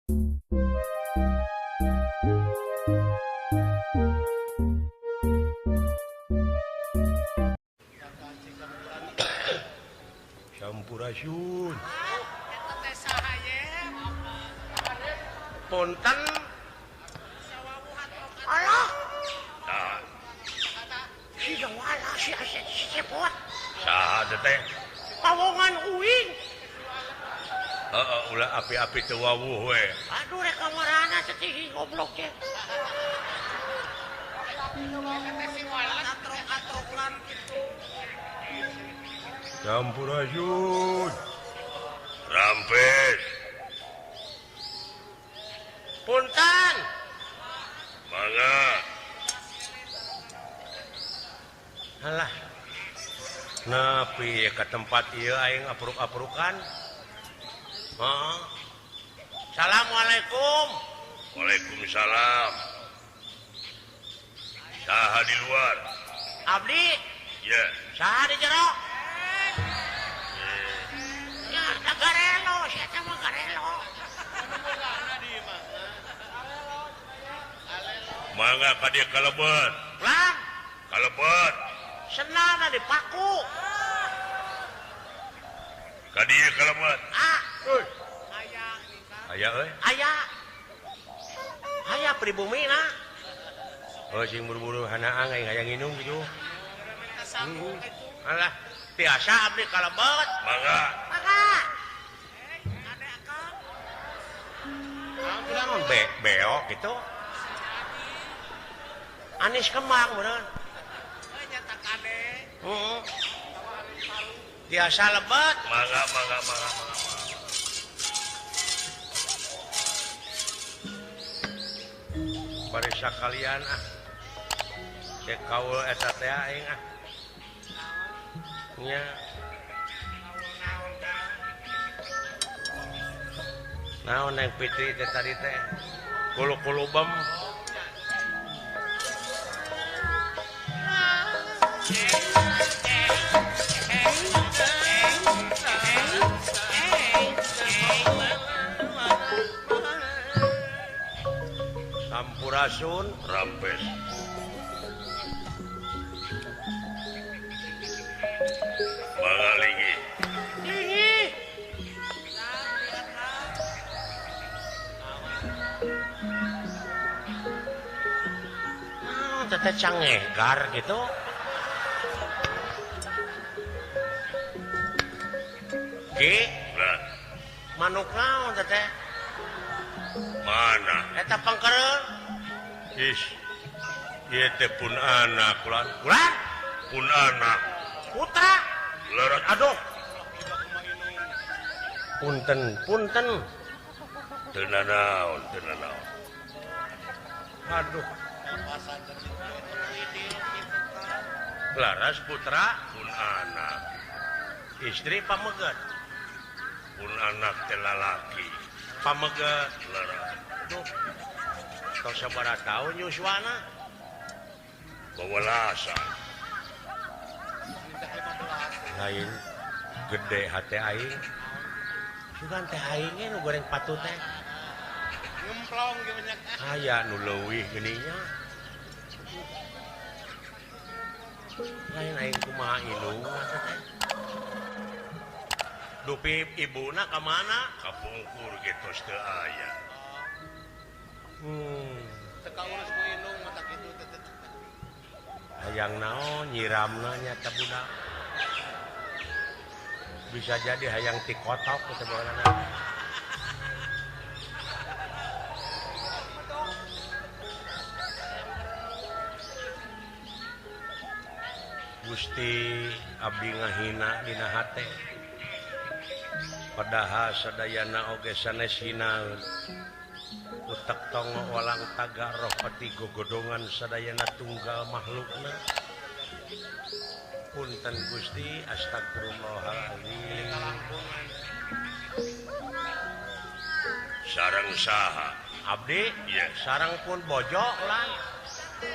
Sampurasun. Punten. Alah. Si Jawala si Cepot. Saha teh? Pawongan uing. Heeh, ulah api-api teu wawuh we. Aduh rek kamarana teh goblok teh. Sampurasun. Rampes. Punten. Mangga. Alah. Nepi ka tempat ieu aing apruk-aprukan. Heeh. Assalamualaikum. Waalaikumsalam. Saha di luar? Abdi. Ya. Saha di jero? Ya, garelo, sia teh mah garelo. Mangga ka dieu kalebet. Lah, kalebet. Senana dipaku. Ka dieu kalebet. Ah. Aya. Aya euy. Aya. Aya pribumina. Oh sing buru-buru hanaang aing hayang nginum kitu. Alah, biasa abdi kalebet. Mangga. Mangga. Naon beok gitu. Anis kembang meureun. Heeh. Biasa lebet. Mangga mangga mangga mangga. Bari sakalian ah. Cek kaul eta teh aing ah. Nya. Naon neng Fitri teh tadi teh? Kulu-kulubem. Sampurasun. Rampes. Mangga linggih. Linggih. Naon teh cangegar gitu. Ki, lah. Manuk naon teh? Mana? Eta pangkereun. Ih. Ieu teh pun anak ulan. Ulan? Pun anak. Putra. Leres. Aduh. Punten, punten. Teu nanaon, teu nanaon. Aduh. Laras putra pun anak. Istri pameget. Pun anak teh lalaki. Pameget. Leres. Duh. Tos sabaraha taun yuswana? Wawelasan. Lain gede hate aing. Sugan teh aing ge nu goreng patut teh. Ngemplong ge banyak. Aya nu leuwih geuning nya. Lain aing kumaha indungna teh. Dupi ibuna ka mana? Kapungkur ge tos teu aya. Teu kaurus ku indung mah kitu teh. Hayang naon nyiramna nya ta budak. Bisa jadi hayang ti kotok teh baheulana. Gusti abdi ngahina dina hate. Padahal sadayana oge sanes hinaeun. Utek tongo walang taga roh peti gogodongan sadayana tunggal makhlukna. Punten Gusti, astagfirullahaladzim. Sareng saha? Abdi? Iya. Sareng pun bojo lan.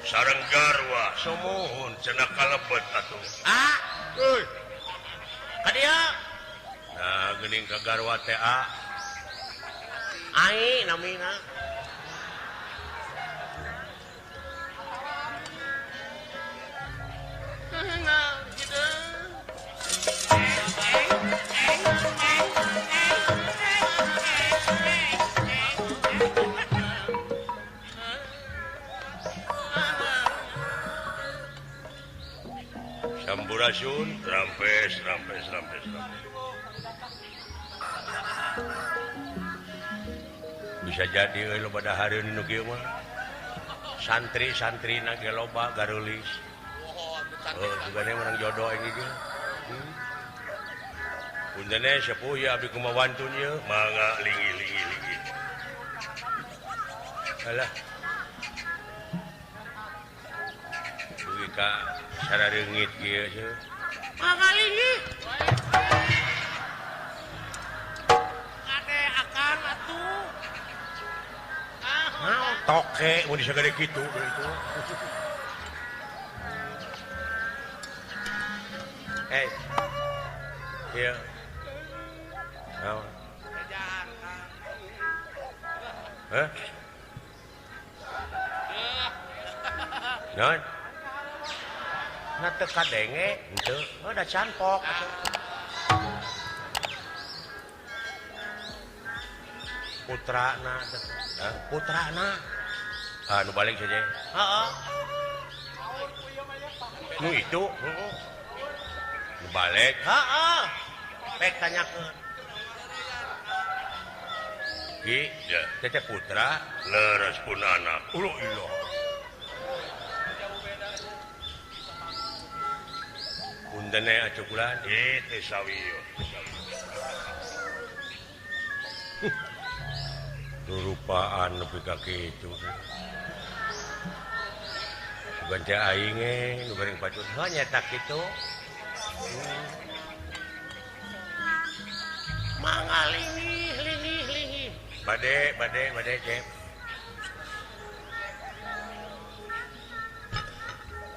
Sareng garwa. Sumuhun cenah kalebet atuh. Ah, euy. Ka dieu. Nah, geuning ka garwa teh ah. Ai namina. Sampurasun, rampes, rampes, rampes, rampes. Bisa jadi euy loba dahareun nu kieu mah. Santri-santrina ge loba gareulis. Oh, sugane menang jodoh aing ge. Punten sepuh ya abdi kumaha wantun ieu, mangga linggih linggih linggih. Alah. Dugi ka sarareungit kieu cenah. Mangga linggih. Kade akang atuh. Naon toke mun disagede kitu itu. Eh. Iya. Naon? Hah? Naon? Na teu kadenge henteu. Oh, da canpok atuh. Putrana teh. Hah, putrana. Ah, nu balik saja. Heeh. Nu itu, heeh. Nu balik. Heeh. Pek tanyakeun. Ki, ya, teteh putra leres pun anak. Uluh ilah. Punten atuh kula. Teh sawiyo, sawiyo. Rupaan nepi ka kitu. Sugan teh aing ge nu goreng pacut. Heuh nya tak kitu. Mangga linggih linggih linggih. Bade bade bade cep.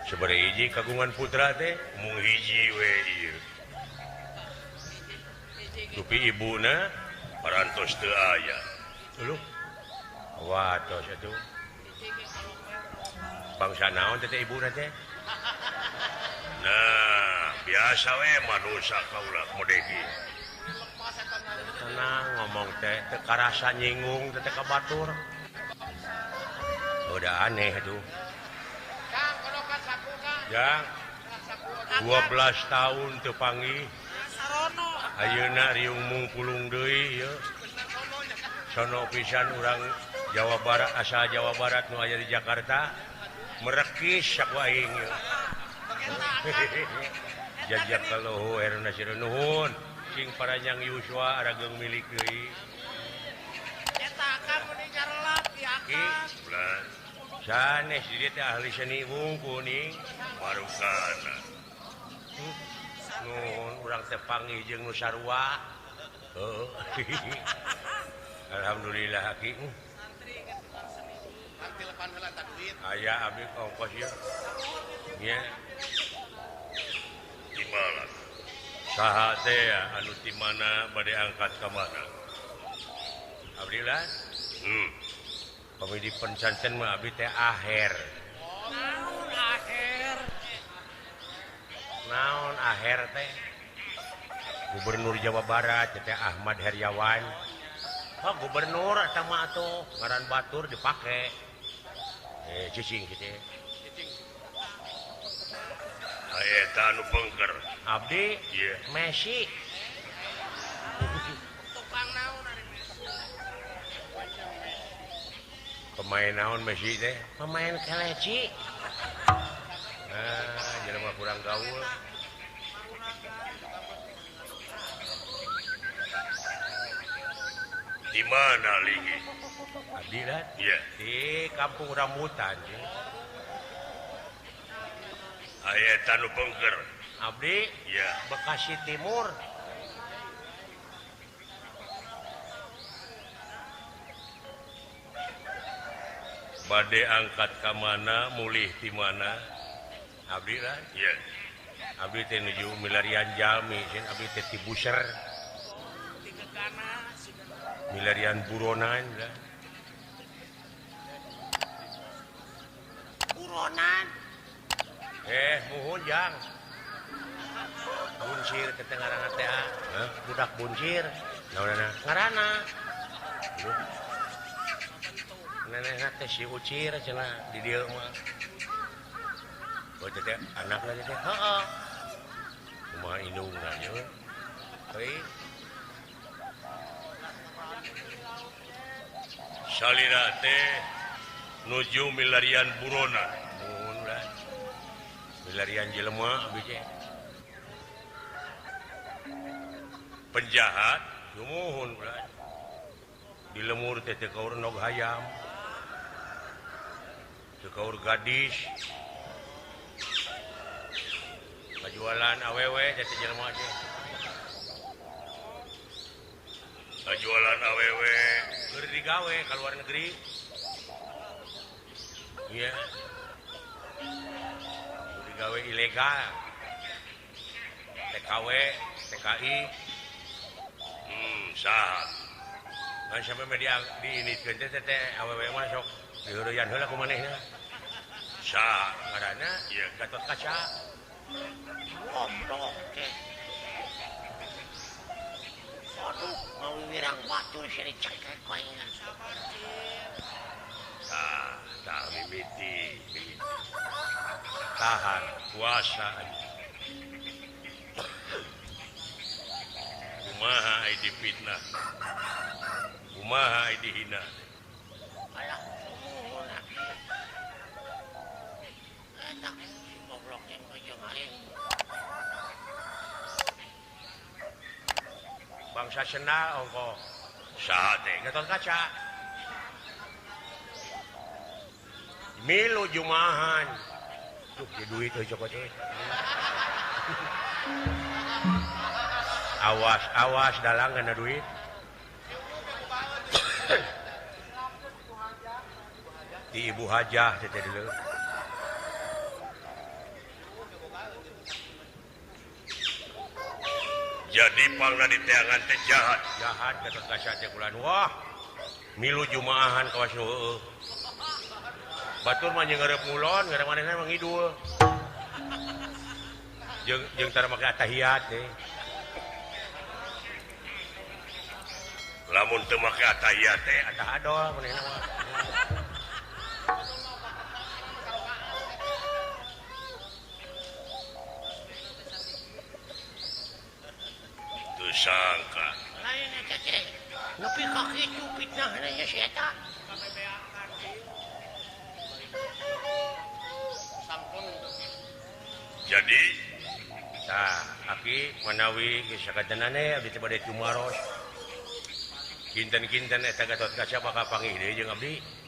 Sabaraha hiji kagungan putra teh mung hiji we ieu. Dupi ibuna parantos teu aya. Uluh. Watos atuh. Bangsa naon teh ibuna teh? Nah, biasa we manusia kaula modegi. Tenang ngomong teh teu karasa nyinggung teh ka batur. Udah aneh atuh. Jang, 12 tahun teu panggih. Ayeuna riung mungpulung deui ieu. Sono pisan urang Jawa Barat asal Jawa Barat nu aya di Jakarta merekis saku aing ieu. Jajak kaluhu erna sireuh nuhun sing paranjang yuswa arageung milik deui. Eta akang mun nyarelap di akang. Sanes di dieu teh ahli seni wungkul ning marukana. Nuhun urang teh panggih jeung nu sarua. Heuh. Alhamdulillah aki. Aya abdi ongkos ieu. Nya. Timalan. Saha teh anu ti mana bade angkat ka mana? Abdi lah. Pami di pencanten mah abdi teh aher. Naon aher? Naon aher teh? Gubernur Jawa Barat teh Ahmad Heryawan. Oh, gubernur eta mah atuh ngaran batur dipake. Cicing kitu. Cicing. Eta anu pengker. Abdi ieu Messi. Tukang naon ari Messi? Pemain naon Messi teh? Pemain keleci. Nah, jelema kurang gaul. Di mana lagi? Abdi lah. Iya. Di Kampung Rambutan. Aya tanu pengker. Abdi? Iya. Bekasi Timur. Bade angkat ka mana, mulih di mana? Abdi lah. Iya. Abdi teh nuju milarian jalmi, sieun abdi teh ti buser. Milarian buronan lah. Buronan. Muhun jang. Buncir ke tengah teh. Budak buncir. Naonana? Ngaranna. Nenehna teh si Ucir cenah di dieu mah. Oh teh anakna teh heeh. Kumaha indungna ye? Heuy. Salira teh nuju milarian buronan. Muhun lah. Milarian jelema abdi teh. Penjahat sumuhun ulah. Di lemur teh teu kaur nog hayam. Teu kaur gadis. Kajualan awewe teh jelema teh. Kajualan awewe keur digawe ka luar negeri. Iya. Keur digawe ilegal. TKW, TKI. Saha. Kan sampai media diinitkeun teh teh awewe mah sok diheureyan heula ku manehna. Saha ngaranna? Ieu Gatot Kaca. Goblok teh. Aduh, ngawirang batur seri cekek koe. Tah, tah mimiti, mimiti. Tahan puasa. Kumaha ai dipitnah. Kumaha ai dihina. Alah, sumuhun aki. Eta si goblok yang jeung aing. Bangsa sendal ongko. Saha teh? Gatot Kaca. Milu jumahan. Tuh di duit euy cokot euy. Awas awas dalang kana duit. Di Ibu Hajah teh teh deuleu. Jadi pangna diteangan teh jahat. Jahat Gatot Kaca teh kulan. Wah. Milu jumaahan kawas nu heueuh. Batur mah jeung ngareup ngulon, ngareup manehna mah ngidul. Jeung jeung tara make atahiyat teh. Lamun teu make atahiyat teh atah adol manehna mah. Teu sangka. Lain eta teh. Nepi ka kitu fitnahna nya si eta. Jadi tah aki manawi geus sakatenane abdi teh bade tumaros. Kinten-kinten eta Gatot Kaca bakal panggih deui jeung abdi.